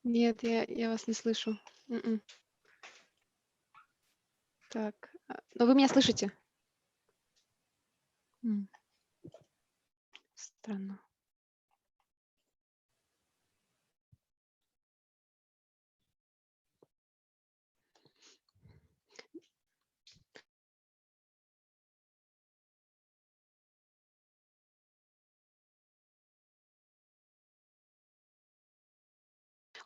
Нет, я вас не слышу. М-м. Так, но вы меня слышите? Странно.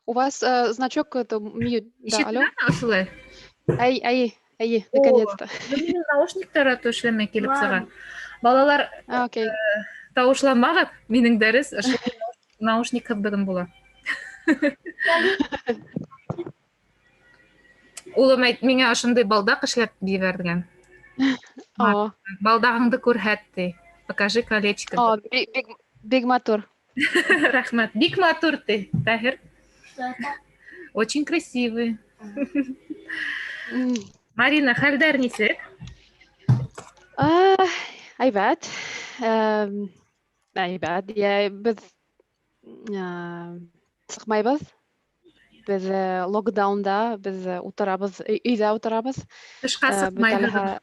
У вас значок это mute, да, алло? Ишетеләме ошолай? Ай, ай, ай, О. наконец-то. Минең наушниктар аты эшләмәй килеп сыға. Балалар, А, окей. тауышланмағыҙ, минең дәрес ошо наушникһыҙ бөгөн була. Улым әйт, миңә ошондай балдаҡ эшләп ебәргән. О, Балдағыңды күрһәт, ти. Покажи колечко. о, бик, бик матур. Рәхмәт. Бик матур, ти, Таһир. Очень красивый. Марина, хәлдәр нисек? А, әйбәт. Әйбәт. Я, беҙ сыҡмайбыҙ. Беҙ локдаунда, беҙ ултырабыҙ, өйҙә ултырабыҙ. Тышҡа сыҡмайһығыҙ. Бөтәләһә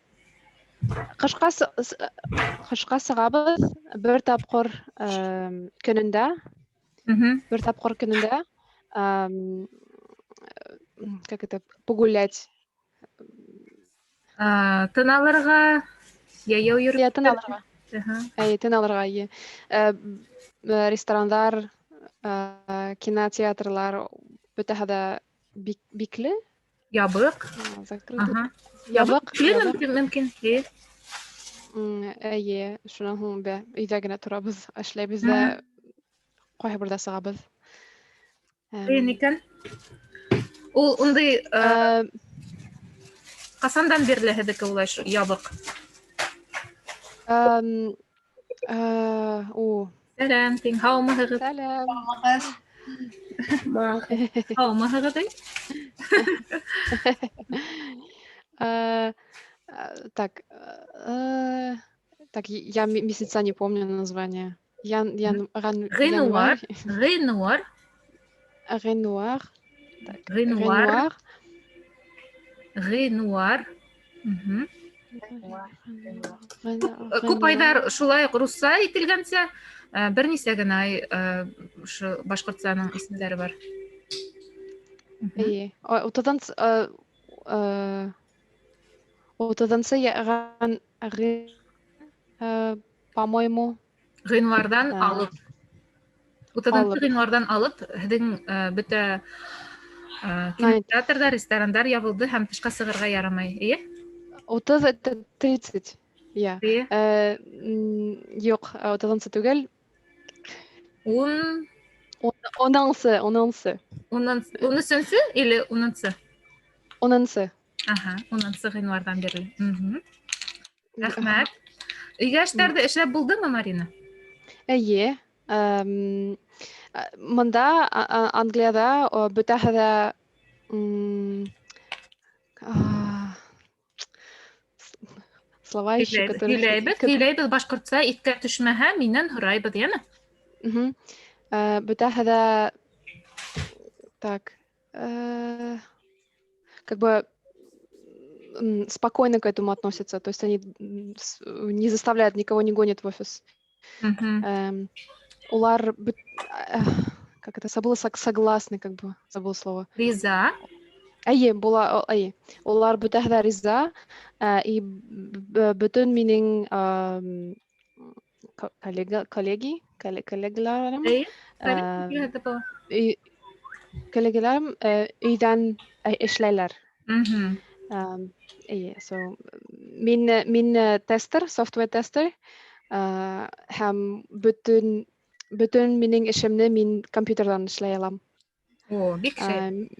Ҡышҡа сығабыҙ бер тапҡыр көнөндә. Бер тапҡыр көнөндә. Как это, погулять. Тын алырға, йәйәү йөрөп. Йә, тын алырға. Әйе, тын алырға, әйе. Ресторандар, кинотеатрлар бөтәһе дә бикле. Ябыҡ. Закрыты. Ябыҡ, Бикле ябыҡ. мөмкин, әйе. Әйе, шунан һуң өйҙә генә торабыҙ, эшләйбеҙ ҙә, ҡайһы берҙә сығабыҙ. Ҡыйын икән. Ул ундай, ҡасандан бирле һеҙҙеке улай ябыҡ? У. Сәләм, тиң, һаумыһығыҙ? Сәләм. Һаумыһығыҙ, эй? Так, я месяца не помню название. Ян, ян, ран, Гыйнуар. январь. Гыйнуар. Гыйнуар. Так, Гыйнуар. Гыйнуар. Гыйнуар. Гыйнуар. Күп айҙар шулай уҡ русса әйтелгәнсә, бер нисә генә ай, ошо башҡортсаның исемдәре бар. Эйе. Ой, утыҙынсы по-моему. Ғинуарҙан алып. Утыҙынсы Алып. ғинуарҙан алып, һеҙҙең, бөтә, кинотеатрҙар, ресторандар ябылды һәм тышҡа сығырға ярамай, эйе? Утыҙ это 30. Я. Эйе. Юҡ, утыҙынсы түгел. Ун. Унынсы, унынсы. Унын, ун өсөнсө или унынсы? Унынсы. Аһа, унынсы ғинуарҙан бирле. Рәхмәт. Өйгә эштәрҙе эшләп булдымы, Марина? Эйе. Мында, Англияда, бөтәһе дә, слова еще, Һөйләйбеҙ, которые һөйләйбеҙ, һөйләйбеҙ башҡортса, иҫкә төшмәһә, минән һорайбыҙ, йәме? Бөтәһе дә, так, как бы спокойно к этому относятся, то есть они не заставляют, никого не гонят в офис. Улар как это, забыла, согласны, как бы, забыла слово. Риза. Әйе, була, о, әйе. Улар бөтәһе дә риза, и бөтөн минең, коллега, коллеги, коллегаларым, Әйе, коллеги, это было. и коллегаларым, өйҙән, эшләйләр. Әйе, so, мин тестер, software тестер, һәм бөтөн минең эшемне мин компьютерҙан эшләй алам. О, бик шәп.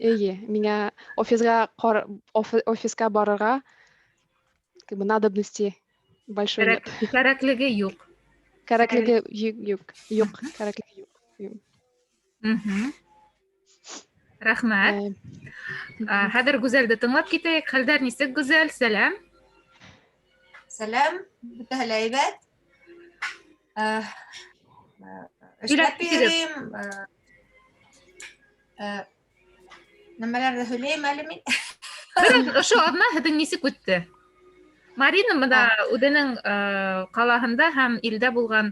Эйе, миңә офисҡа барырға, как бы, надобности большой нет. Кәрәклеге юҡ. Кәрәклеге юҡ, юҡ, кәрәклеге юҡ. Рәхмәт. Хәҙер Гүзәлде тыңлап китәйек. Хәлдәр нисек, Гүзәл? Сәләм. Сәләм, бөтәһе лә әйбәт. Һөйләп Эшләп китегеҙ. йөрөйөм. Нәмәләрҙе һөйләйем әле мин. Бер ошо аҙна һеҙҙең нисек үтте? Марина бында үҙенең ҡалаһында һәм илдә булған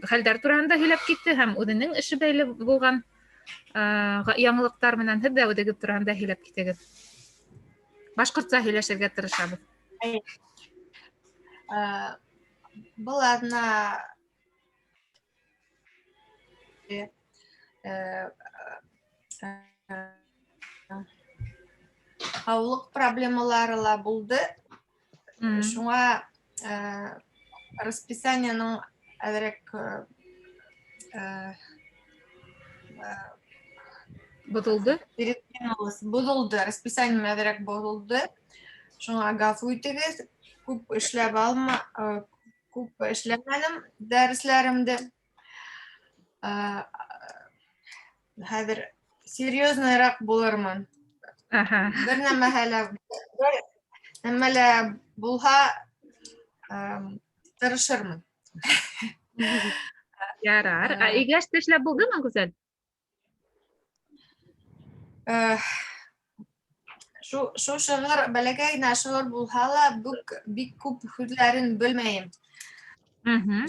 хәлдәр тураһында һөйләп китте һәм үҙенең эше бәйле булған яңылыҡтар менән һеҙ ҙә үҙегеҙ тураһында һөйләп китегеҙ. Башҡортса һөйләшергә тырышабыҙ. Был аҙна һаулыҡ проблемалары ла булды. Шуңа расписаниеның әҙерәк Боҙолдо. Передвинулась, боҙолдо, расписанием әҙерәк боҙолдо. Шуңа ғәфү итегеҙ, күп эшләп алма, күп эшләмәнем дәресләремде. Хәҙер серьезныйраҡ булырмын. Бер нәмәһә лә, бер нәмә лә булһа, тырышырмын. Ярар. Ә өйгә эште эшләп булдымы, Гүзәл? Шу шиғыр бәләкәй генә шиғыр булһа ла, бик күп һүҙҙәрен белмәйем.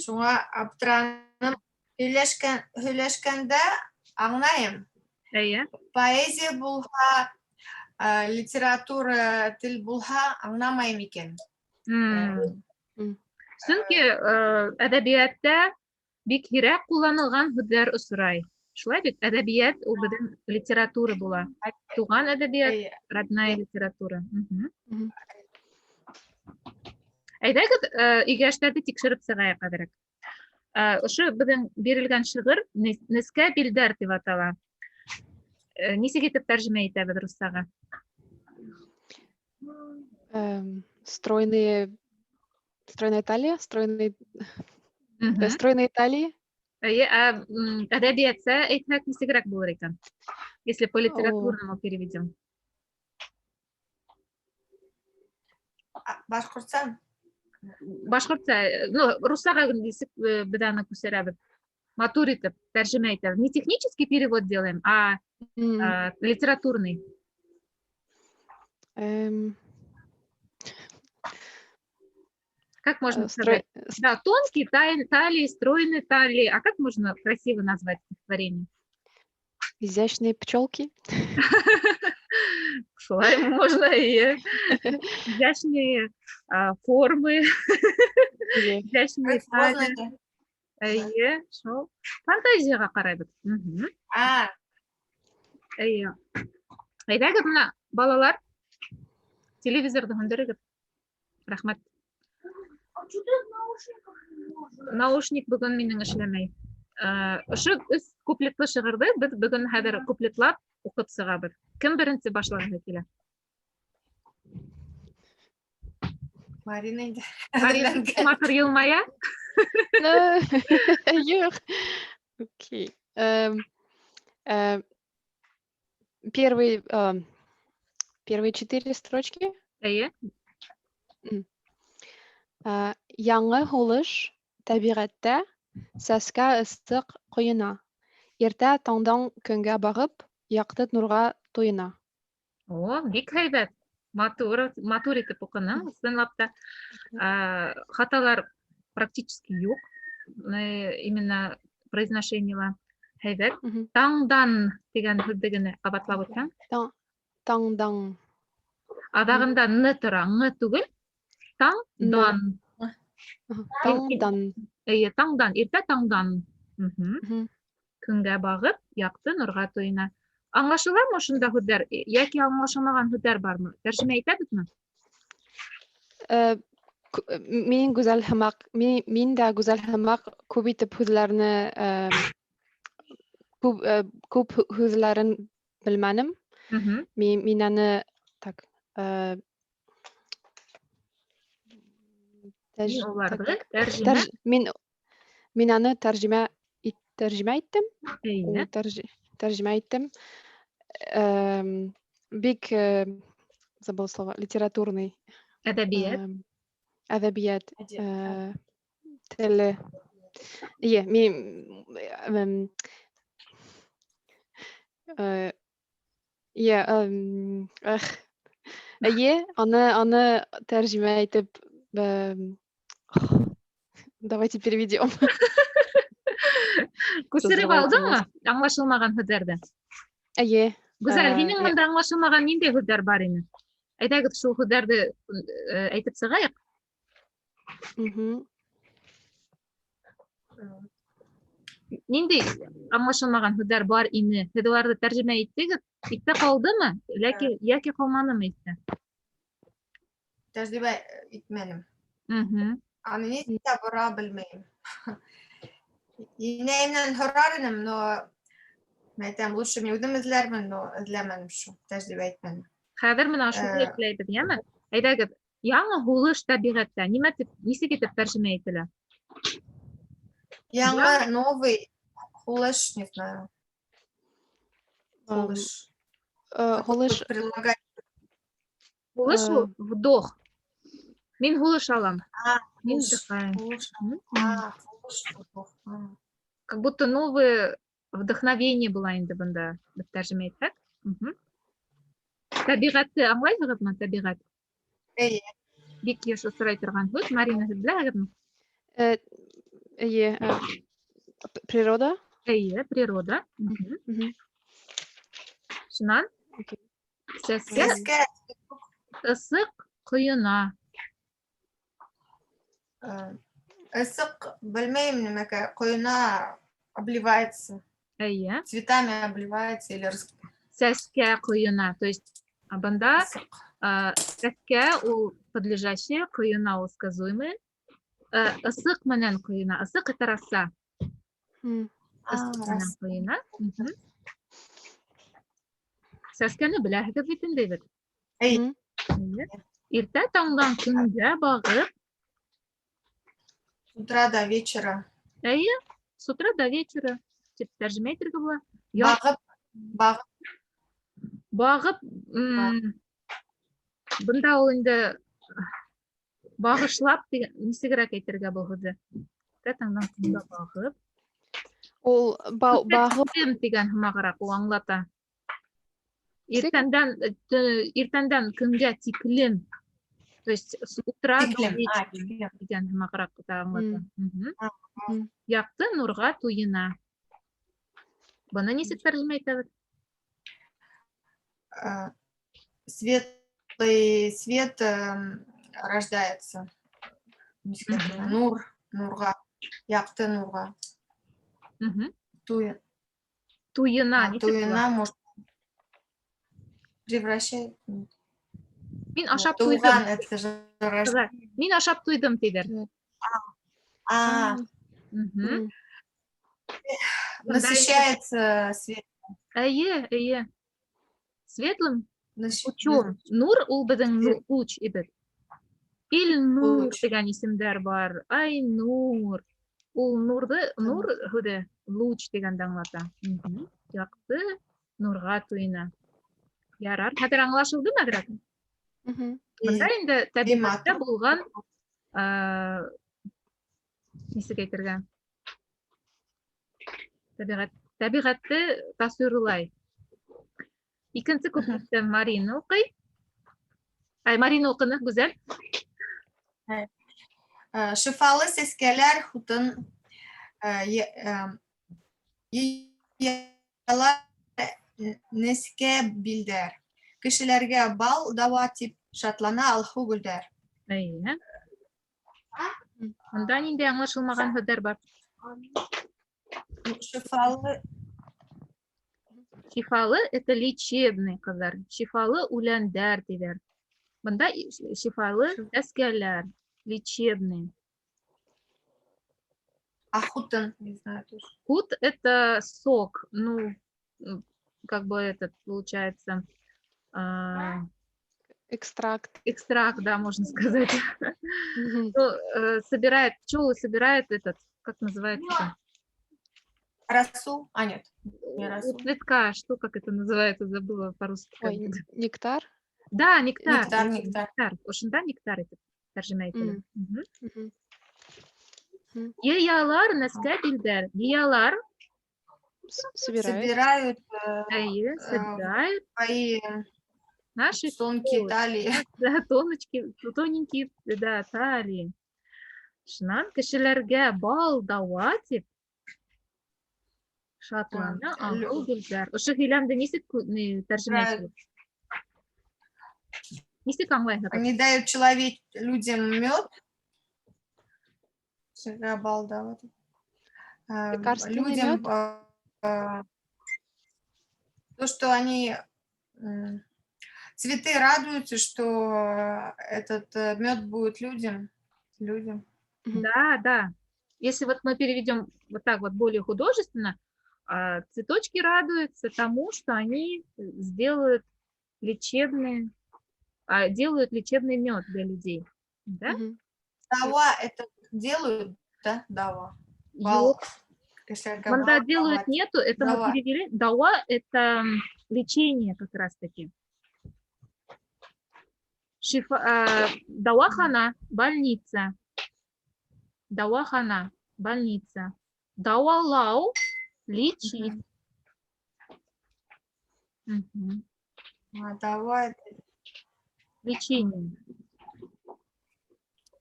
Шуңа аптыраным. Һөйләшкәндә аңлайым. Поэзия булһа, литература тел булһа, аңламайым икән. Сөнки әҙәбиәттә бик һирәк ҡулланылған һүҙҙәр осрай. Шулай бит, әҙәбиәт ул беҙҙең литература була. Туған әҙәбиәт, родная литература. Әйҙәгеҙ, өйгә эштәрҙе тикшереп сығайыҡ әҙерәк. Ошо беҙҙең бирелгән шиғыр Нескә билдәр тип атала. Нисек итеп тәржемә итәбеҙ руссаға? Стройные, стройная талия, стройный, стройные талии. Эйе, ә әҙәбиәтсә әйтһәк нисегерәк булыр икән? Если по литературному переведем. Башҡортса? Башҡортса, ну, руссаға нисек беҙ аны күсерәбеҙ? Матур итеп тәржемә итәбеҙ. Не технический перевод делаем, а литературный. Как можно сказать? Да, тонкие талии, стройные талии. А как можно красиво назвать стихотворение? Изящные пчелки. Шулай можно и изящные формы. Изящные Возможно, талии. да. Эйе, шул. Фантазияға ҡарайбыҙ. Эйе. Әйҙәгеҙ, бына, балалар, телевизорҙы һүндерегеҙ. Рәхмәт. Наушник бөгөн минең эшләмәй. Ошо өс куплетлы шиғырҙы беҙ бөгөн хәҙер куплетлап уҡып сығабыҙ. Кем беренсе башлағыһы килә? Марина инде. Марина матур йылмая. Юҡ. Окей. Первые 4 строчки. Эйе. Яңы һулыш тәбиғәттә сәскә ысыҡ ҡойона. Иртә таңдан көнгә бағып, яҡты нурға туйына. О, бик һәйбәт. Матур, матур итеп уҡының, ысынлап та. Хаталар практически юҡ. Именно произношениела һәйбәт. Таңдан тигән һүҙҙе генә ҡабатлап үтһәң. Таңдан. Аҙағында н тора, ң түгел. Таңдан. Таңдан. Эйе, таңдан, иртә таңдан. Көнгә бағып, яҡты нурға туйына. Аңлашыламы ошонда һүҙҙәр? Йәки аңлашылмаған һүҙҙәр бармы? Тәржемә итәбеҙме? Мин Гүзәл һымаҡ, мин дә Гүзәл һымаҡ күп итеп һүҙҙәрне күп һүҙҙәрен белмәнем. Мин аны, так Мин уларҙы тәржемә мин аны тәржемә иттем. Эйе. Ул тәржемә иттем. Бик забыл слово, литературный. Әҙәбиәт. Әҙәбиәт, Әдәбиәт. теле. Ие, мин Йә, эх. Әйе, аны тәрҗемә итеп, давайте переведем. Күсереп алдыңмы аңлашылмаган һүҙҙәрҙе? Әйе. Гүзәл, һинең монда аңлашылмаган ниндәй һүҙҙәр бар ине? Әйҙәгеҙ, шул һүҙҙәрҙе әйтеп сығайыҡ. Ниндәй аңлашылмаған һүҙҙәр бар ине? Һеҙ уларҙы тәржемә иттегеҙ? Иҫтә ҡалдымы? Ләки йәки ҡалманымы иҫтә? Тәржемә итмәнем. Аны нисек бора белмәйем. Инәйемдән һорар инем, но әйтәм, лучше мин үҙем эҙләрмен, но эҙләмәнем шул, тәжрибә итмәнем. Хәҙер менә шуны эшләйбеҙ, йәме? Әйҙәгеҙ, яңы һулыш тәбиғәттә нимә тип, нисек итеп тәржемә ителә? Яңы, новый һулыш, не знаю. Һулыш. Һулыш. Прилагать. Һулыш ул вдох. Мин һулыш алам. Мин вдыхаю. Һулыш, вдох. Как будто новое вдохновение була инде бында, беҙ тәржемә итһәк. Тәбиғәтте аңлайһығыҙмы, тәбиғәт? Эйе. Бик йыш осрай торған һүҙ. Марина, һеҙ беләһегеҙме? Эйе, природа? Эйе, природа. Шунан? Сәскә. Сәскә. Ысыҡ ҡойона. Ысыҡ, белмәйем нимәкә, ҡойона обливается. Эйе. Цветами обливается или Сәскә ҡойона, то есть бында сәскә ул подлежащее, ҡойона ул сказуемое. Ысыҡ менән ҡойона, ысыҡ это роса. Ысыҡ менән ҡойона. Сәскәне беләһегеҙ бит инде бит. Эйе. Иртә таңдан көнгә бағып. С утра до вечера. Эйе, с утра до вечера. Тип тәржемә итергә була. Бағып, бағып. Бағып, бында ул инде бағышлап дигән, нисегерәк әйтергә был һүҙҙе? Иртә таңдан көнгә бағып. Ул бағып дигән һымағыраҡ ул аңлата. Иртәндән көнгә тиклем. То есть с утра до вечера дигән һымағыраҡ та аңлата. Яҡты нурға туйына. Быны нисек тәржемә итәбеҙ? Светлый свет рождается. Нур, нурға, яҡты нурға. Туйына, нисек Туйына, була? может, превращает. Мин ашап Туйған, туйҙым. это же рождение. Мин ашап туйҙым, тиҙәр. Насыщается свет. Эйе, эйе. Светлым лучом. Нур ул беҙҙең луч ибет. Илнур дигән исемдәр бар. Айнур. Ул нурҙы, нур һүҙе луч дигәнде аңлата. Яҡты нурға туйына. Ярар. Хәҙер аңлашылдымы әҙерәк? Бында инде тәбиғәттә булған, нисек әйтергә? Тәбиғәтте тасвирлай. Икенсе күпмөктә Марина уҡый. Ай, Марина уҡыны, Гүзәл. Шифалы сәскәләр хутын, йыялар нескә билдәр. Кешеләргә бал дауа тип шатлана алһыу гөлдәр. Әйе. Унда ниндәй аңлашылмаған һүҙҙәр бар? Шифалы. Шифалы это лечебный ҡыҙҙар. Шифалы үләндәр тиҙәр. Бында шифалы сәскәләр, лечебный. А хутын, не знаю тоже. Хут это сок, как бы этот получается, Экстракт. Экстракт, да, можно сказать. Ну собирает, пчелы собирают этот, как называется? Росу? А, нет. Не У росу. цветка, что, как это называется, забыла по-русски. Ой, нектар? Да, нектар. Нектар, нектар. Нектар. Ошонда нектар итеп тәржемә ителә. Йыялар нескә билдәр. Йыялар. Собирают. Собирают Әйе, собирают свои наши тонкие тонкие, талии. Да, тоночки, тоненькие, да, талии. Шунан кешеләргә бал дауа дип шатлана аңгыл гөлләр. Ошо һөйләмде нисек тәржемә Правильно. итәбеҙ? Нисек аңлайһығыҙ? Они дают человек людям мед. Всегда бал, да, вот. Лекарственный Людям мед? То, что они цветы радуются, что этот мед будет людям, людям. Мгм. Да. Если вот мы переведем вот так вот более художественно, цветочки радуются тому, что они сделают лечебный, делают лечебный мед для людей. Да? Мгм. Дауа это делают, да, дауа. Бал. Юҡ. Если Мында бал, делают дауа. Нету, это мы Дауа. Перевели. Дауа – это лечение как раз-таки. Шифа, дауахана – больница. Дауахана – больница. Дауалау – лечить. Мгм. Мгм. А, дауа это Лечение.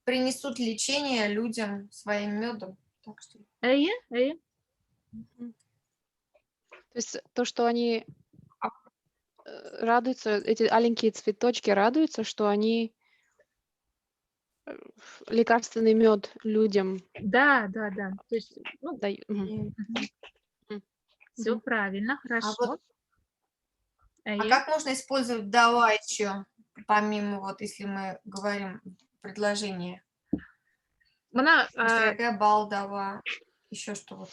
Принесут лечение людям своим медом. Так что Эйе, эйе. Мгм. То есть то, что они радуются, эти аленькие цветочки радуются, что они лекарственный мед людям Да. То есть, ну, дают. Мгм. Все Мгм. Правильно, хорошо. А Эйе. Как можно использовать дауа еще, помимо вот, если мы говорим предложение? Мына Если бал дауа, еще что вот.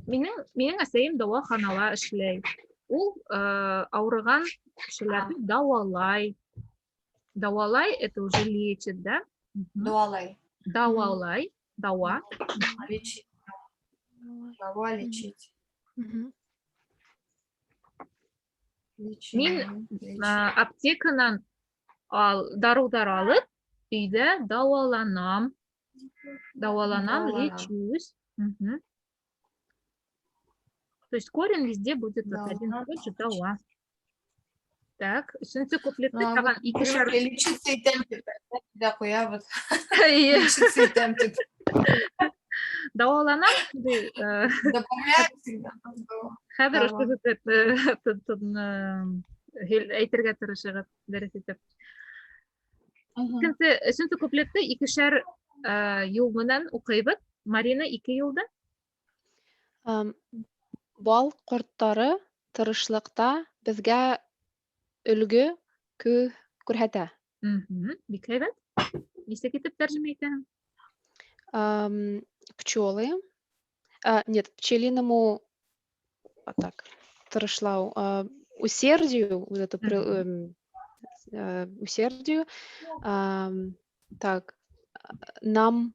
Минең әсәйем дауаханала эшләй. Ул ауырыған кешеләрҙе дауалай. Дауалай – это уже лечит, да? Мгм. Дауалай. Дауалай, дауа. Лечить. Дауа лечить. Мгм. Лечение. Лечить. Аптеканан дарыуҙар алып, өйҙә дауаланам. Дауаланам, Дауаланам. Лечусь. Мгм. То есть корень везде будет вот один и тот же, дауа. Так, өсөнсө куплетты Ну, а тагын икешәр Привыкли лечиться итәм дип, да, ҡуябыҙ. Эйе. Лечиться итәм дип. Дауаланам, шундай, Добавляю всегда. Хәҙер Дауа. ошо әйтергә тырышығыҙ дөрөҫ итеп. Мгм. Икенсе, өсөнсө куплетты икешәр юл менән уҡыйбыҙ. Марина, ике юлда. Бал ҡорттары тырышлыҡта беҙгә өлгө күрһәтә. Мгм. Бик һәйбәт. Нисек итеп тәржемә итәһең? Пчелы. А, нет, пчелиному, а так, тырышлау, усердию, вот это Мгм. усердию, так, нам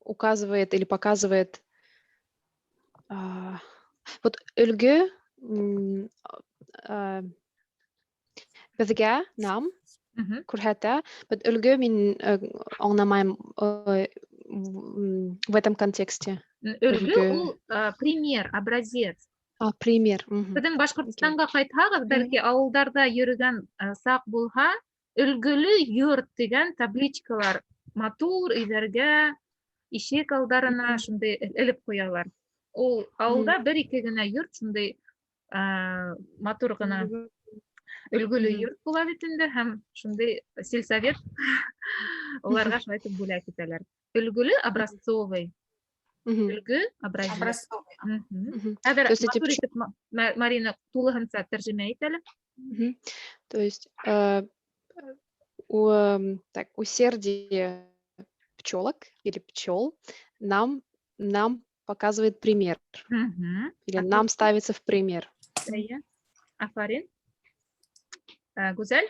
указывает или показывает, вот өлгө, беҙгә, нам, Мгм. Күрһәтә, but өлгө мин аңламайым в этом контексте. Өлгө Өлгө. ул пример, образец. А, пример. Мгм. Беҙҙең Башҡортостанға ҡайтһағыҙ, бәлки ауылдарҙа йөрөгән саҡ булһа, өлгөлө йорт тигән табличкалар матур өйҙәргә, ишек алдарына шундай элеп ҡуялар. Ул ауылда бер-ике генә йорт шундай матур ғына өлгөлө йорт була бит инде, һәм шундай сельсовет уларға шулай итеп бүләк итәләр. Өлгөлө – образцовый, Мгм. өлгө – образец. Образцовый. Мгм. Мгм. Хәҙер То есть эти матур итеп Марина тулыһынса тәржемә ит әле. Мгм. То есть так, усердие пчелок или пчел нам показывает пример Мгм. или Отлично. нам ставится в пример. Эйе. Афарин. Гүзәл,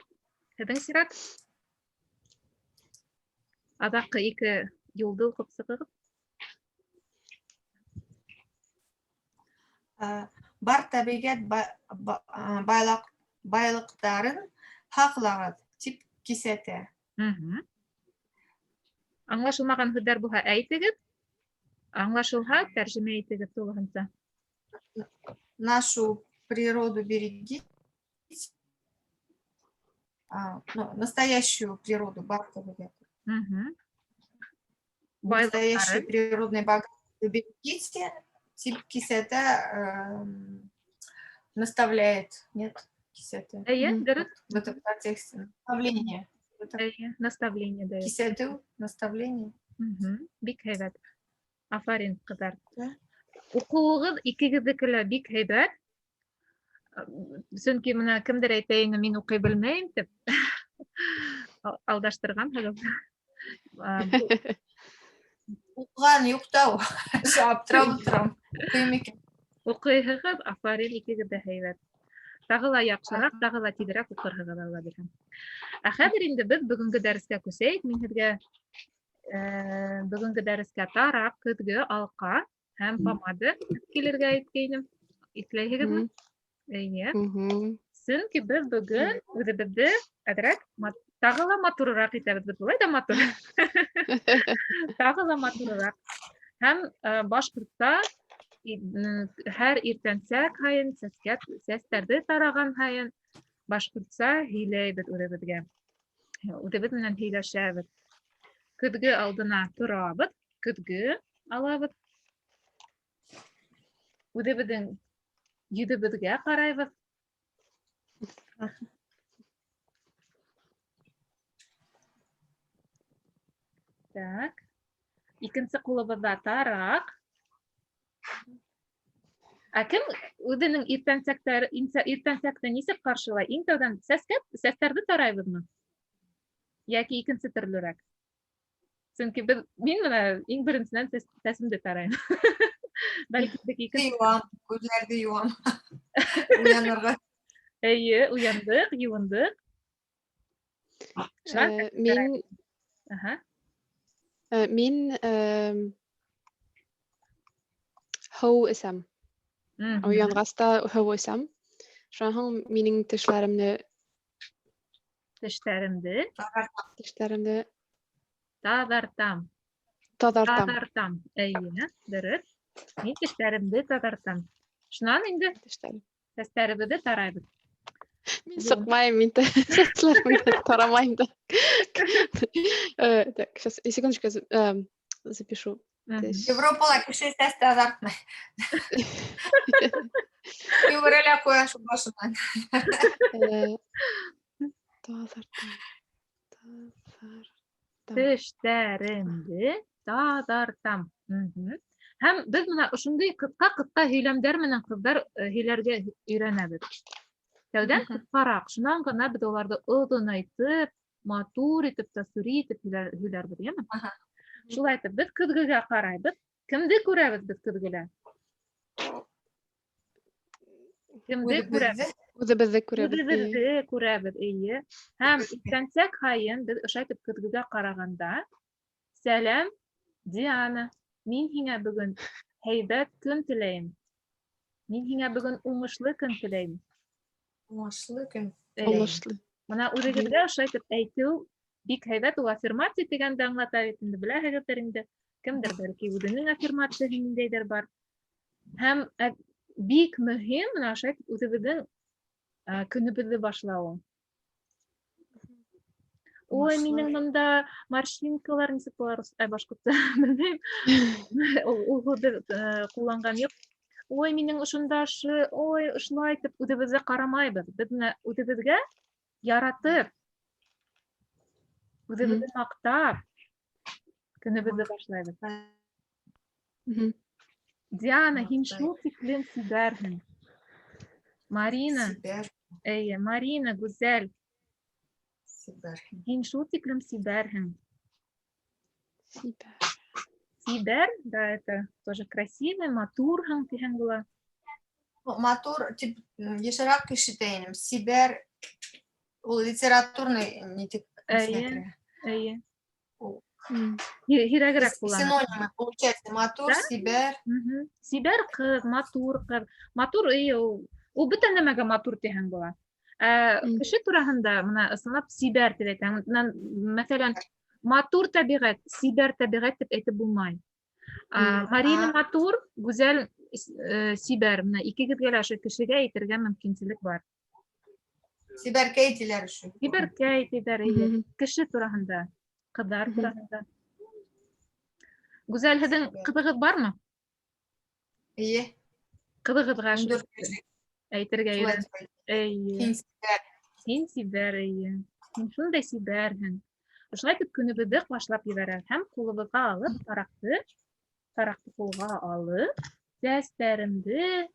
һеҙҙең сират. Аҙаҡҡы ике юлды уҡып сығығыҙ. Бар тәбиғәт байлыҡтарын һаҡлағыҙ, тип киҫәтә. Мгм. Аңлашылмаған һүҙҙәр булһа әйтегеҙ. Аңлашылһа, тәржемә итегеҙ тулыһынса. Нашу природу берегите. Ну, настоящую природу, бартовую. Мгм. Настоящее Байлыҡтарын. Природное богатство берегите. Тип кисәтә, наставляет. Нет, кисәтә. Эйе, Мгм. Дөрөҫ. В этом контексте. Наставление. В этом Эйе, наставление дает. Кисәтеү, наставление. Мгм. Бик һәйбәт. Афарин, ҡыҙҙар. Да. Уҡыуығыҙ икегеҙҙеке лә бик һәйбәт. Сөнки мына кемдер әйтә ине, мин уҡый белмәйем тип. Алдаштырғанһығыҙ. Уҡыған юҡ та ул. Шул аптырап ултырам. Уҡыйым икән. Уҡыйһығыҙ, афарин, икегеҙ ҙә һәйбәт. Тағы ла яҡшыраҡ, тағы ла тиҙерәк уҡырһығыҙ, Алла бирһә. Ә хәҙер инде беҙ бөгөнгө дәрескә күсәйек. Мин һеҙгә бөгөнгө дәрескә тараҡ, көҙгө, алҡа һәм помада килергә әйткәйнем. Иҫләйһегеҙме? Мгм. Эйе. Мгм. Сөнки беҙ бөгөн үҙебеҙҙе әҙерәк тағы ла матурыраҡ итәбеҙ. Беҙ былай ҙа матур. Тағы ла матурыраҡ. Һәм башҡортта һәр иртәнсәк һайын сәстәрҙе тараған һайын башҡортса һөйләйбеҙ үҙебеҙгә. Үҙебеҙ менән һөйләшәбеҙ. Көҙгө алдына торабыҙ, көҙгө алабыҙ. Үҙебеҙҙең йөҙөбөҙгә ҡарайбыҙ. Так. Икенсе ҡулыбыҙҙа тараҡ. Ә кем үҙенең иртәнсәкте нисек ҡаршылай? Иң тәүҙән сәстәрҙе тарайбыҙмы? Йәки икенсе төрлөрәк? Сөнки мин бына иң беренсенән сәсемде тарайым. Бәлки беҙ икенсе Юам, күҙҙәрҙе юам. Уянырға. Эйе, уяндыҡ, йыуындыҡ. Шунан сәстәрҙе тарайбыҙ. Аһа. Мин һыу эсәм. Уянғас та һыу эсәм. Шунан һуң минең тешләремде Тештәремде Тештәремде таҙартам. Таҙартам. Таҙартам. Эйе, дөрөҫ. Мин тештәремде таҙартам. Шунан инде Тештәрем. сәстәребеҙҙе тарайбыҙ. Мин сыҡмайым, мин сәстәремде тарамайым да. Так, сейчас, секундочку, запишу. Мгм. Теш. Европала кеше сәс таҙартмай. Йүгерә ҡуя шул башынан. Таҙартам. Таҙартам. Тештәремде таҙартам. Мгм. Һәм беҙ бына ошондай ҡыҫҡа-ҡыҫҡа һөйләмдәр менән ҡыҙҙар һөйләргә өйрәнәбеҙ. Тәүҙән Мгм. ҡыҫҡараҡ, шунан ғына беҙ уларҙы оҙонайтып, матур итеп, тасури итеп һөйләрбеҙ, йәме? Аһа. Шулай итеп, беҙ көҙгөгә ҡарайбыҙ. Кемде күрәбеҙ беҙ көҙгөлә? Кемде күрәбеҙ? Үҙебеҙҙе. Үҙебеҙҙе күрәбеҙ, эйе. Үҙебеҙҙе күрәбеҙ, эйе. Һәм иртәнсәк һайын беҙ ошолай итеп көҙгөгә ҡарағанда, сәләм, Диана, мин һиңә бөгөн һәйбәт көн теләйем. Мин һиңә бөгөн уңышлы көн теләйем. Уңышлы көн. Эйе. Уңышлы. Бына үҙегеҙгә ошолай итеп әйтеү бик һәйбәт, ул аффирмация тигәнде аңлата бит инде, беләһегеҙҙер инде. Кемдер бәлки үҙенең аффирмацияһы ниндәйҙер бар. Һәм бик мөһим бына ошолай итеп үҙебеҙҙең көнөбөҙҙө башлауы. Ой, Уңышлы. минең бында морщинкалар нисек була башҡортса белмәйем. Ул һүҙҙе ҡулланған юҡ. Ой, минең ошонда ой, ошолай итеп үҙебеҙҙе ҡарамайбыҙ. Беҙ менә үҙебеҙгә яратып, үҙебеҙҙе маҡтап көнөбөҙҙө башлайбыҙ. Мгм. Диана, һин Маҡтай. шул тиклем сибәрһең. Марина, Сибәр. эйе, Марина, Гүзәл. Сибәр. Һин шул тиклем сибәрһең. Сибәр. Сибәр, да, это тоже красивый, матурһың тиһәң була. Ну, матур, тип, йышыраҡ ишетә инем. Сибәр, ул литературный не тип Эйе, эйе. Ул Һирәгерәк ҡуллана. Синонимы, получается, матур, Да? сибәр. Мгм. Сибәр ҡыҙ, матур ҡыҙ. Матур, эйе, ул бөтә нәмәгә матур тиһәң була. Кеше тураһында бына ысынлап сибәр тип әйтәм. Бынан, мәҫәлән, матур тәбиғәт, сибәр тәбиғәт тип әйтеп булмай. Марина матур, Гүзәл Сибәр, менә икегеҙгә лә ошо кешегә әйтергә мөмкинселек бар. Сибәркәй тиләр өсөн. Сибәркәй тиҙәр, эйе. Кеше тураһында, ҡыҙҙар тураһында. Гүзәл, һеҙҙең ҡыҙығыҙ бармы? Эйе. Ҡыҙығыҙға 14 шулай әйтергә Шулай өйрән. тип әйт. Эйе. Һин сибәр. Һин сибәр, эйе. Һин шундай сибәрһең. Ошолай итеп көнөбөҙҙө башлап ебәрәбеҙ һәм ҡулыбыҙға алып тараҡты, тараҡты ҡулға алып, сәстәремде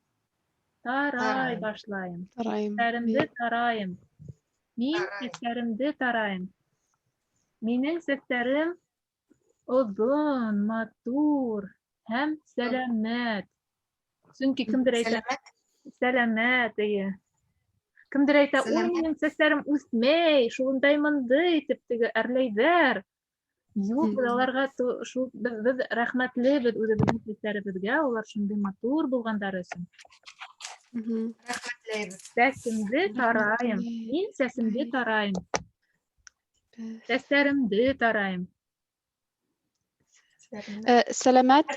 тарай Тарайым. башлайым. Тарайым. Сәстәремде тарайым. Мин Тарайым. сәстәремде тарайым. Минең сәстәрем оҙон, матур һәм сәләмәт. Сөнки кемдер әйтә, Сәләмәт. сәләмәт, эйе. Кемдер әйтә, ой, Сәләмәт. минең сәстәрем үҫмәй, шундай мындай итеп теге әрләйҙәр. Юҡ, беҙ аларға шул беҙ рәхмәтлебеҙ үҙебеҙҙең сәстәребеҙгә, улар шундай матур булғандары өсөн. Рәхмәтләйбеҙ. Сәсемде тарайым. Мин сәсемде тарайым. Сәстәремде тарайым. Сәләмәт. Сәләмәт,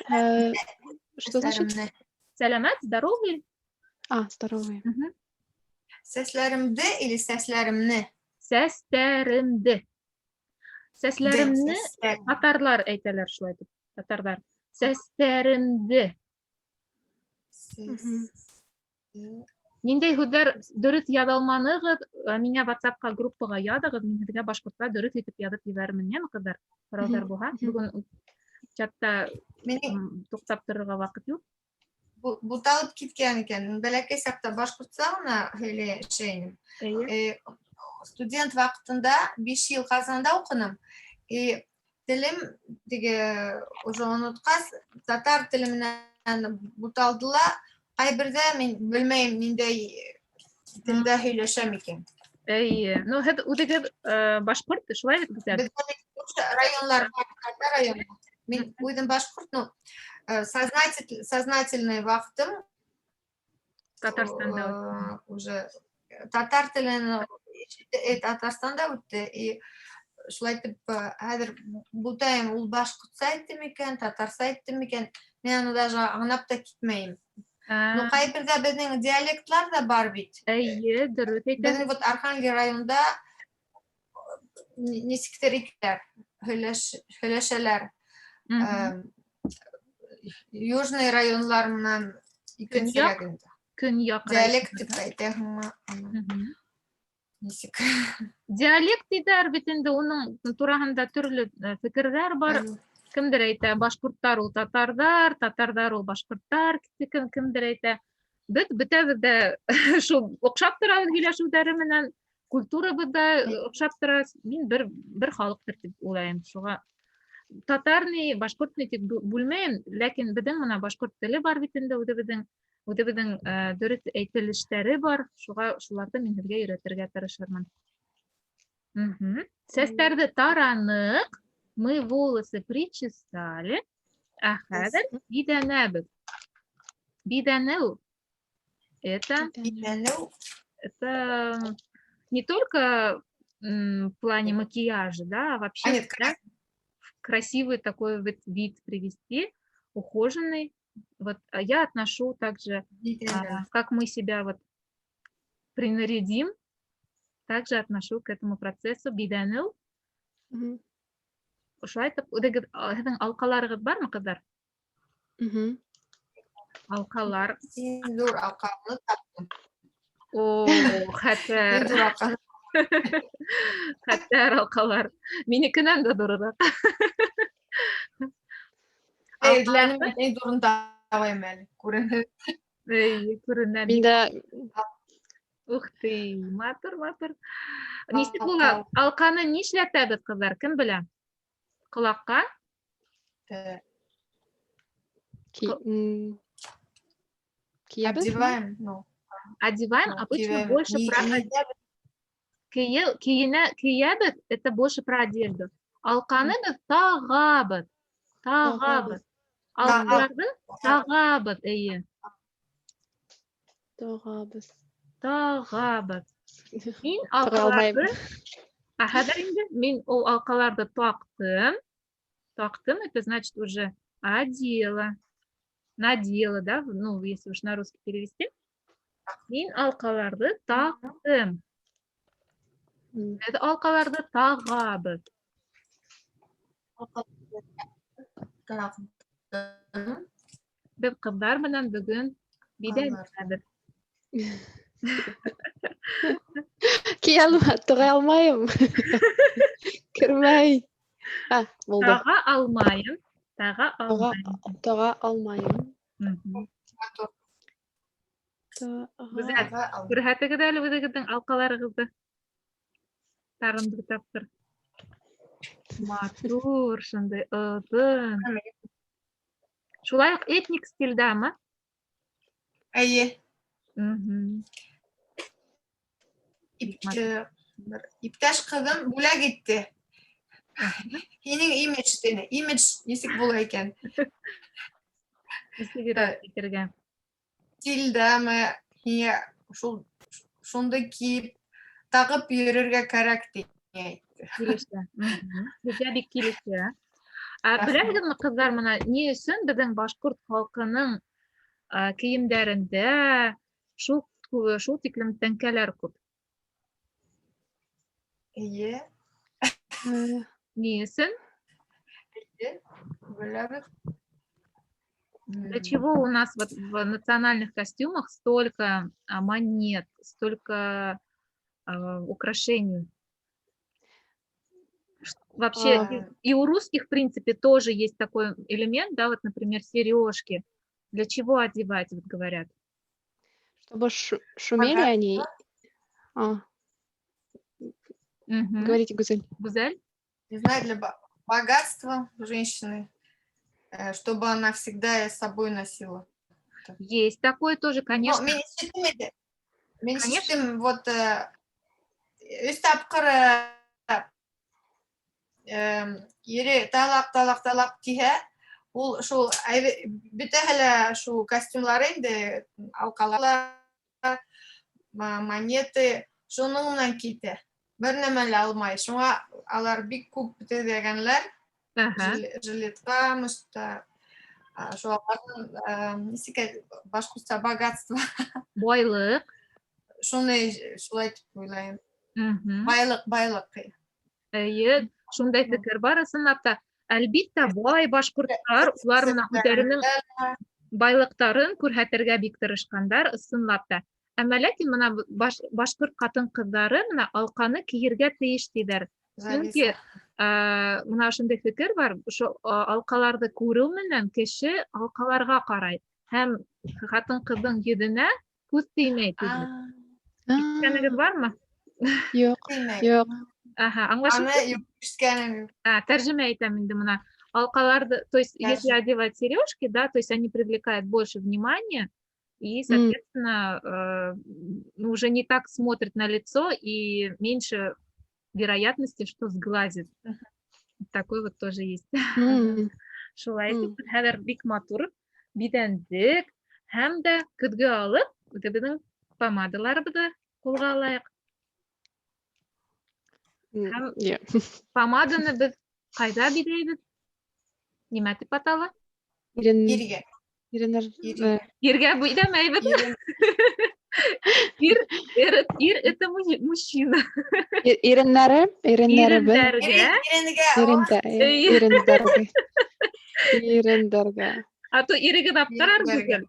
что значит? Сәстәремде. Сәләмәт, здоровый. А, здоровый. Сәсләремде или сәсләремне? Сәстәремде. Сәсләремне Сәсләр. татарлар әйтәләр шулай итеп. Татарҙар. Сәстәремде. Сәс- Ниндәй һүҙҙәр дөрөҫ яҙа алманығыҙ, миңә WhatsApp-ҡа группаға яҙығыҙ, мин һеҙгә башҡортса дөрөҫ итеп яҙып ебәрермен, йәме, ҡыҙҙар? Һорауҙар булһа, бөгөн чатта Минең туҡтап торорға ваҡыт юҡ. Буталып киткән икән. Мин бәләкәй саҡта башҡортса ғына һөйләшә инем. Эйе. Студент ваҡытында 5 йыл Ҡазанда уҡыным. И телем теге уже онотҡас, татар теле менән буталды ла, ҡайберҙә мин белмәйем ниндәй телдә һөйләшәм икән. Эйе. Ну, һеҙ үҙегеҙ башҡорт, шулай бит, Гүзәл? Беҙҙә бит тоже районлар бар, татар районы. Мин үҙем башҡорт, ну, сознательный ваҡытым Татарстанда үтте. Уже татар телен Татарстанда үтте. И шулай итеп, хәҙер бутайым, ул башҡортса әйтте микән, татарса әйтте микән, мин аны даже аңлап та китмәйем. Ну, ҡайберҙә беҙҙең диалектлар ҙа бар бит. Эйе, дөрөҫ әйтәһең. Беҙҙең вот Архангел районында нисектер икән һөйләшәләр. Южный районлар менән икенсерәк инде. Көньяҡ Диалект районында. тип әйтәһеңме? Аны нисек? Диалект тиҙәр бит инде, уның тураһында төрлө фекерҙәр бар. Кемдер әйтә, башҡорттар ул татарҙар, татарҙар ул башҡорттар, кемдер әйтә. Беҙ бөтәбеҙ ҙә шул оҡшап торабыҙ һөйләшеүҙәре менән, культурабыҙ ҙа оҡшап тора. Мин бер халыҡтыр тип уйлайым. Шуға татар ни, башҡорт ни тип бүлмәйем, ләкин беҙҙең мына башҡорт теле бар бит инде, үҙебеҙҙең дөрөҫ әйтелештәре бар. Шуға шуларҙы мин һеҙгә өйрәтергә тырышырмын. Сәстәрҙе тараныҡ, мы волосы причесали, ә хәҙер биҙәнәбеҙ. Биҙәнеү это Биҙәнеү. это не только в плане макияжа, да, а вообще А нет, да, красивый такой вот вид привести, ухоженный. Вот, а я отношу также, Биҙәнеү. как мы себя вот принарядим, также отношу к этому процессу биҙәнеү. Ошолай итеп, үҙегеҙ, һеҙҙең алҡаларығыҙ бармы, ҡыҙҙар? Мгм. Алҡалар. Иң ҙур алҡамды таптым. О, Иң хәтәр. ҙур алҡаны. Хәтәр алҡалар. Минекенән дә ҙурыраҡ. Эҙләнем, иң ҙурын табайым әле. Күренә. Эй, күренә. Мин дә Ух ты, матур, матур. Нисек була? Алҡаны нишләтәбеҙ, ҡыҙҙар? Кем белә? Ҡолаҡҡа? Кейәбеҙ? Одеваем, ну. Одеваем, Ну, обычно киябеҙ. больше Ни- про ни- кейенә, кейәбеҙ, это больше про одежду. Алҡаны беҙ тағабыҙ. Тағабыҙ. Алҡаларҙы тағабыҙ, эйе. Тағабыҙ. Тағабыҙ. Мин Таға алмайым. алҡаларҙы, ә хәҙер инде мин ул алҡаларҙы таҡтым. Таҡтым, это значит уже одела. Надела, да, ну, если уж на русский перевести. Мин алҡаларҙы таҡтым. Беҙ алҡаларҙы тағабыҙ. Таҡтым. Беҙ ҡыҙҙар менән бөгөн биҙәнәбеҙ. Кейә алма, тыға алмайым. Кермәй. А, булды. Таға алмайым. Таға Таға, алмайым. таға алмайым. Мгм. Матур. Таға. Гүзәл. Таға алмайым. Күрһәтегеҙ әле үҙегеҙҙең алҡаларығыҙҙы. Тағын бер тапҡыр. Матур, шундай оҙон. Шулай уҡ этник стилдәме? Эйе. Мгм. Матур. Бер иптәш ҡыҙым бүләк итте. Һинең имидж тине. Имидж нисек була икән? Нисегерәк әйтергә? Стилдәме? Һиңә шул шундай кейеп тағып йөрөргә кәрәк ти әйтте. Килешә. Мгм. Һеҙгә бик килешә. Ә, Рәхмәт. беләһегеҙме, ҡыҙҙар, мына ни өсөн беҙҙең башҡорт халҡының кейемдәрендә шул тиклем тәңкәләр күп? Эйе, Ни өсөн? беләбеҙ. Для чего у нас вот в национальных костюмах столько монет, столько украшений? Вообще и у русских, в принципе, тоже есть такой элемент, да, вот, например, сережки. Для чего одевать, вот говорят? Чтобы шумели они. А, Мгм. говорите, Гузель. Гузель? Не знаю, для богатства женщины, чтобы она всегда с собой носила. Есть такое тоже, конечно. Но мин ишеттем инде. Мин Конечно. ишеттем, вот, өс тапҡыр, ире талаҡ, талаҡ, талаҡ тиһә, ул шул бөтәһе лә шул костюмлары инде, алҡалар, монеты, шуның менән китә. Бер нәмә лә алмай. Шуңа алар бик күп төҙәгәнләр. Жилетка, мышта, шул аларҙың, нисек әйт, башҡортса богатство. Байлыҡ. Шуны шулай тип уйлайым. Мгм. Байлыҡ, байлыҡ. Эйе, шундай фекер бар, ысынлап та. Әлбиттә, бай башҡорттар, улар мына үҙҙәренең байлыҡтарын күрһәтергә бик тырышҡандар, ысынлап та. Әммә ләкин мына башҡорт ҡатын-ҡыҙҙары мына алҡаны кейергә тейеш тиҙәр. Сөнки, Зависит. мына ошондай фекер бар, ошо, алҡаларҙы күреү менән кеше алҡаларға ҡарай һәм ҡатын-ҡыҙҙың йөҙөнә күҙ теймәй тиҙәр. Ишеткәнегеҙ бармы? Юҡ, Теймәй. юҡ. Аһа, аңлашылды? Аны юҡ, ишеткәнем юҡ. А, тәржемә итәм инде мына. Алҡаларҙы, то есть если Тәржемә. одевать сережки, да, то есть они привлекают больше внимания и, соответственно, уже не так смотрят на лицо и меньше вероятности, что сглазит. Такой вот тоже есть. Шулай итеп, беҙ хәҙер бик матур биҙәндек һәм дә көҙгө алып, үҙебеҙҙең помадаларыбыҙҙы ҡулға алайыҡ. Һәм помаданы беҙ ҡайҙа биҙәйбеҙ? Нимә тип атала? Ирен, Иргә. иреннәр, Иргә. Иргә биҙәмәйбеҙ. Ирен. Ир, ир, ир это мужчина. Иреннәре, иреннәре беҙ. Ирендәргә. Иренге, Эй. Ирендәргә. Ирендәргә. А то ирегеҙ аптырар Ирендәргә.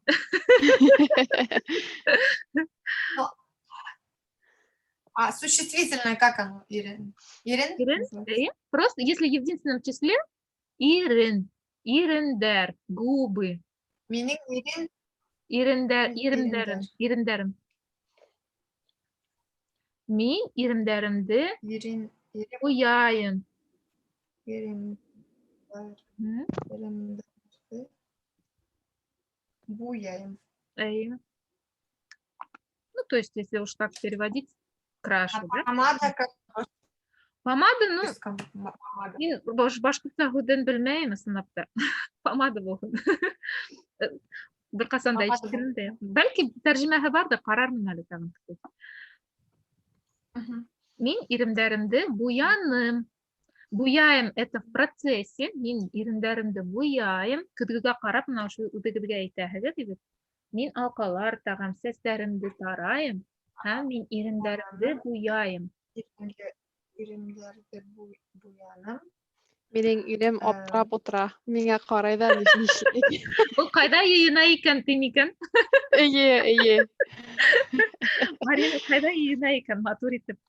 Гүзәл. А существительное как оно? Ирен. Ирен? Ирен? Э, просто если в единственном числе, ирен. Ирендәр, губы. Минең ирен. Ирендәр, Мин иремдәрем, ирендәр. ирендәрем. Мин иремдәремде Ирен, ирем, буяйым. ирем, иремдәрҙе буяйым. Эй. Ну, то есть, если уж так переводить, крашу, А да? помада как Помада, ну, русском, помада. мин башҡортса һүҙен белмәйем, ысынлап та. Помада булһын. Бер ҡасан да Помада ишеткәнем дә юҡ. Бәлки тәржемәһе барҙыр, ҡарармын әле тағын. Мгм. Мин иремдәремде буяным. Буяйым — это в процессе. Мин ирендәремде буяйым. Көҙгөгә ҡарап, мына ошо үҙегеҙгә әйтәһегеҙ бит. Мин алҡалар тағам, сәстәремде тарайым һәм мин ирендәремде буяйым. Ирендәрҙе буяным. Минең ирем аптырап ултыра. Миңә ҡарай ҙа нишләй. Ул ҡайҙа йыйына икән, тим икән? Эйе, эйе. Марина ҡайҙа йыйына икән, матур итеп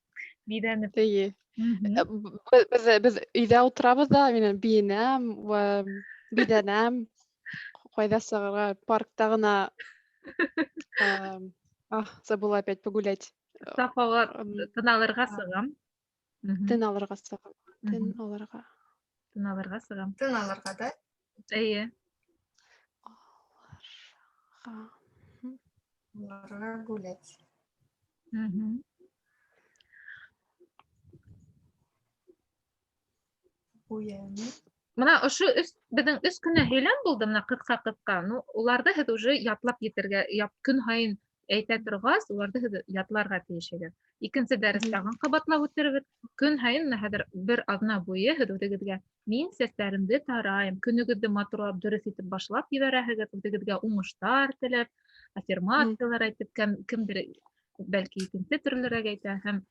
биҙәнеп. Эйе. Беҙ өйҙә ултырабыҙ ҙа, мин бейенәм, биҙәнәм. Ҡайҙа сығырға, паркта ғына. Забыла опять погулять. Саф һауа тын алырға сығам. Тын алырға сығам. Тын алырға. Тын алырға сығам. Тын алырға, да? Эйе. Алырға. Алырға гулять. Буяным. Мына ошо беҙҙең өс кенә һөйләм булды, мына ҡыҫҡа-ҡыҫҡа. Ну, уларҙы һеҙ уже ятлап етергә, көн һайын әйтә торғас, уларҙы һеҙ ятларға тейешһегеҙ. Икенсе дәрес тағын ҡабатлап үтербеҙ. Көн һайын мына хәҙер бер аҙна буйы һеҙ үҙегеҙгә мин сәстәремде тарайым, көнөгөҙҙө матурлап дөрөҫ итеп башлап ебәрәһегеҙ, үҙегеҙгә уңыштар теләп, аффирмациялар әйтеп, кемдер бәлки икенсе төрлөрәк әйтә һәм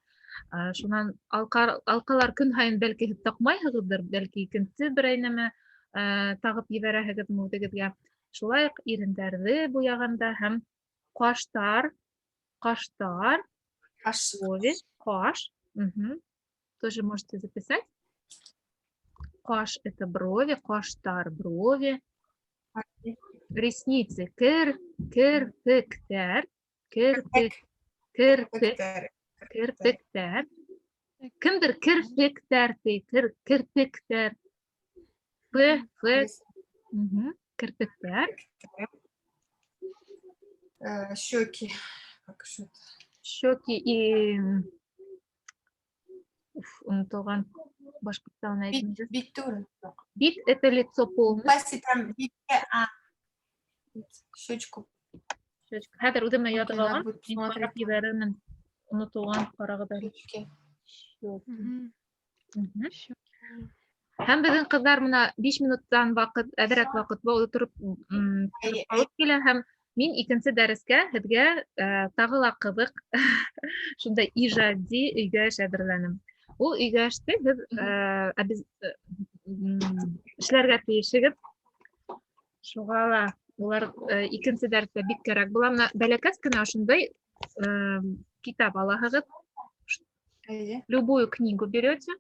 шунан алҡалар көн һайын бәлки һеҙ таҡмайһығыҙҙыр, бәлки икенсе берәй нәмә тағып ебәрәһегеҙме үҙегеҙгә. Шулай уҡ ирендәрҙе буяғанда һәм ҡаштар, ҡаштар, Ҡаш. брови, ҡаш. Тоже можете записать. Ҡаш — это брови, ҡаштар — брови. Ресницы — кер, керпектәр, керпек, керпек, Керпектәр. керпектәр. Кемдер керпектәр ти, керпектәр. П, Ф, керпектәр. Щеки. Как что это? Щеки и, уф, онотолған башҡортса Бит, әйтмәйбеҙ. бит түгел. Бит — это лицо полностью. Паси там битке, а. Щечку. Щечку. Хәҙер үҙемә яҙып Окей, надо алған, будет мин посмотреть. ҡарап ебәрермен. Онотолған, ҡарағыҙ әле. Щечки. Щеки. Щеки. Һәм беҙҙең ҡыҙҙар мына 5 минуттан ваҡыт, әҙерәк ваҡыт был тороп алып килә һәм мин икенсе дәрескә һеҙгә тағы ла ҡыҙыҡ шундай ижади өйгә эш әҙерләнем. Ул өйгә эште һеҙ эшләргә тейешегеҙ. Шуға ла улар икенсе дәрестә бик кәрәк була. Мына бәләкәс кенә ошондай китап алаһығыҙ. Әйе. Любую книгу берете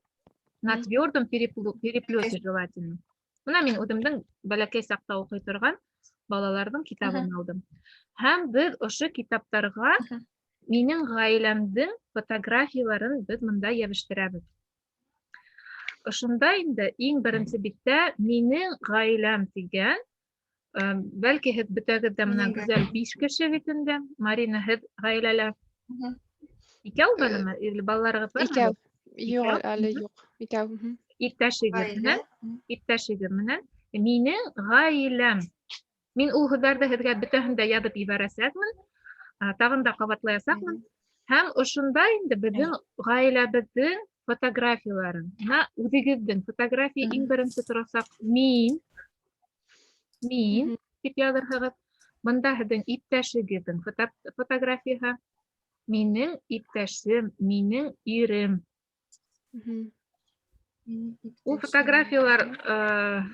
на твердом переплете желательно. Мына мин үҙемдең бәләкәй саҡта уҡый торған балаларҙың китабын алдым. Һәм беҙ ошо китаптарға минең ғаиләмдең фотографияларын беҙ мында йәбештерәбеҙ. Ошонда инде иң беренсе биттә минең ғаиләм тигән, бәлки һеҙ бөтәгеҙ дә мына Минең гүзәл 5 кеше бит инде. Марина, һеҙ ғаиләлә икәү бәлеме? Или балаларығыҙ бармы? Икәү. Юҡ, Икәү? әле юҡ. Икәү. Иптәшегеҙ Ғаилә. менән, иптәшегеҙ менән минең ғаиләм. Мин ул һүҙҙәрҙе һеҙгә бөтәһен дә яҙып ебәрәсәкмен, тағын да ҡабатлаясаҡмын. Һәм ошонда инде беҙҙең ғаиләбеҙҙең фотографияларын. Мына үҙегеҙҙең фотография иң беренсе торасаҡ мин тип яҙырһығыҙ. Бында һеҙҙең иптәшегеҙҙең фотографияһы. Минең иптәшем, минең ирем. Ул Иптәшем.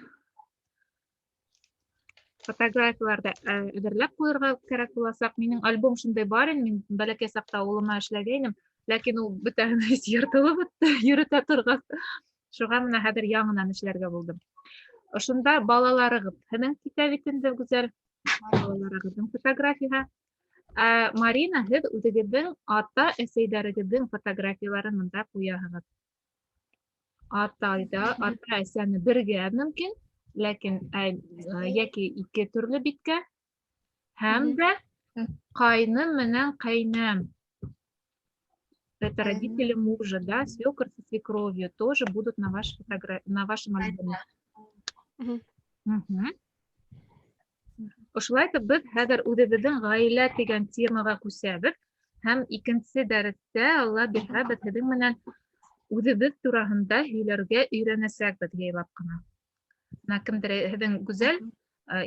фотографияларҙы әҙерләп ҡуйырға кәрәк буласаҡ. Минең альбом шундай бар ине, мин бәләкәй саҡта улыма эшләгәйнем, ләкин ул бөтәһен йыртылып бөттө, йөрөтә торғас. Шуға мына хәҙер яңынан эшләргә булдым. Ошонда балаларығыҙ, һеҙҙең китә бит инде, Гүзәл, балаларығыҙҙың фотографияһы. Ә, Марина, һеҙ үҙегеҙҙең ата-әсәйҙәрегеҙҙең фотографияларын мында ҡуяһығыҙ. Ата, ата-әсәне бергә мөмкин, ләкин, йәки ике төрлө биткә, һәм дә ҡайным менән ҡәйнәм. Это Ҡайным. родители мужа, да, свекр со свекровью тоже будут на вашем альбоме. Ошолай итеп беҙ хәҙер үҙебеҙҙең ғаилә тигән темаға күсәбеҙ һәм икенсе дәрестә, Алла бирһә, беҙ һеҙҙең менән Үҙебеҙ тураһында һөйләргә өйрәнәсәкбеҙ яйлап ҡына. Бына кемдер һеҙҙең Гүзәл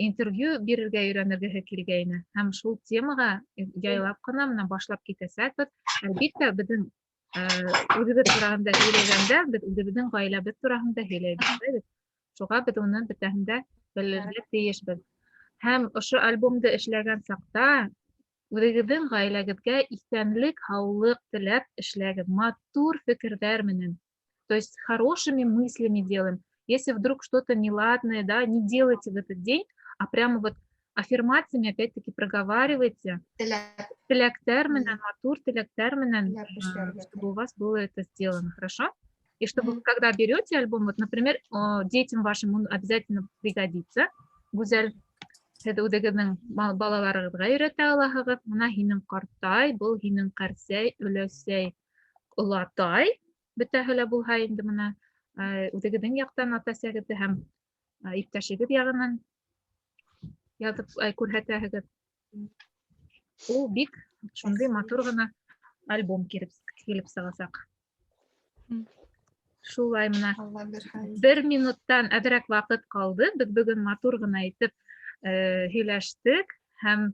интервью бирергә өйрәнергеһе килгәйне. Һәм шул темаға яйлап ҡына менә башлап китәсәкбеҙ. Әлбиттә, беҙҙең үҙебеҙ тураһында һөйләгәндә, беҙ үҙебеҙҙең ғаиләбеҙ тураһында һөйләйбеҙ. Шуға беҙ уны бөтәһен дә белергә тейешбеҙ. Һәм ошо альбомды эшләгән саҡта үҙегеҙҙең ғаиләгеҙгә иҫәнлек, һаулыҡ теләп эшләгеҙ, матур фекерҙәр менән. То есть хорошими мыслями делаем. Если вдруг что-то неладное, да, не делайте в этот день, а прямо вот аффирмациями опять-таки проговаривайте. Теләк. Теләктәр менән, матур теләктәр менән, Теләк эшләргә. Чтобы у вас было это сделано, хорошо? И чтобы Мгм. Вы, когда берете альбом, вот, например, детям вашим он обязательно пригодится. Гүзәл, һеҙ үҙегеҙҙең балаларығыҙға өйрәтә алаһығыҙ. Бына һинең ҡартай, был һинең ҡәрсәй, өләсәй, олатай. Бөтәһе лә булһа инде бына үҙегеҙҙең яҡтан ата-әсәгеҙҙе һәм иптәшегеҙ яғынан яҙып күрһәтәһегеҙ. Ул бик шундай матур ғына альбом килеп сығасаҡ. Шулай бына. Алла бирһә. Бер минуттан әҙерәк ваҡыт ҡалды. Беҙ бөгөн матур ғына итеп һөйләштек һәм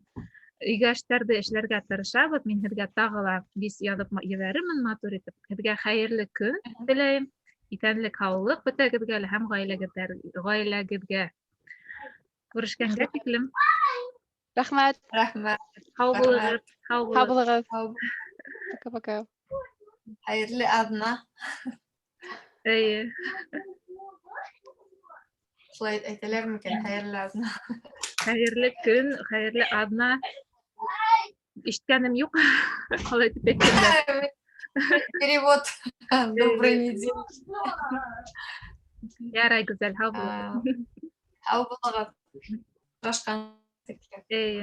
өйгә эштәрҙе эшләргә тырышабыҙ. Мин һеҙгә тағы ла бис яҙып ебәрермен матур итеп. Һеҙгә хәйерле көн теләйем. Иҫәнлек, һаулыҡ бөтәгеҙгә лә һәм ғаиләгеҙгә. Күрешкәнгә тиклем. Рәхмәт. Рәхмәт. Һау булығыҙ. Һау Һау булығыҙ. булығыҙ. Һау. Пока-пока. Хәйерле аҙна. Эйе. Шулай әйтәләр микән? Хәйерле аҙна. Хәйерле көн, хәйерле аҙна. Ишеткәнем юҡ. Ҡалай итеп әйткәндәр. Перевод. Доброй недели. Ярай, Гүзәл, һау булығыҙ. Һау булығыҙ. Осрашҡансы. Эйе.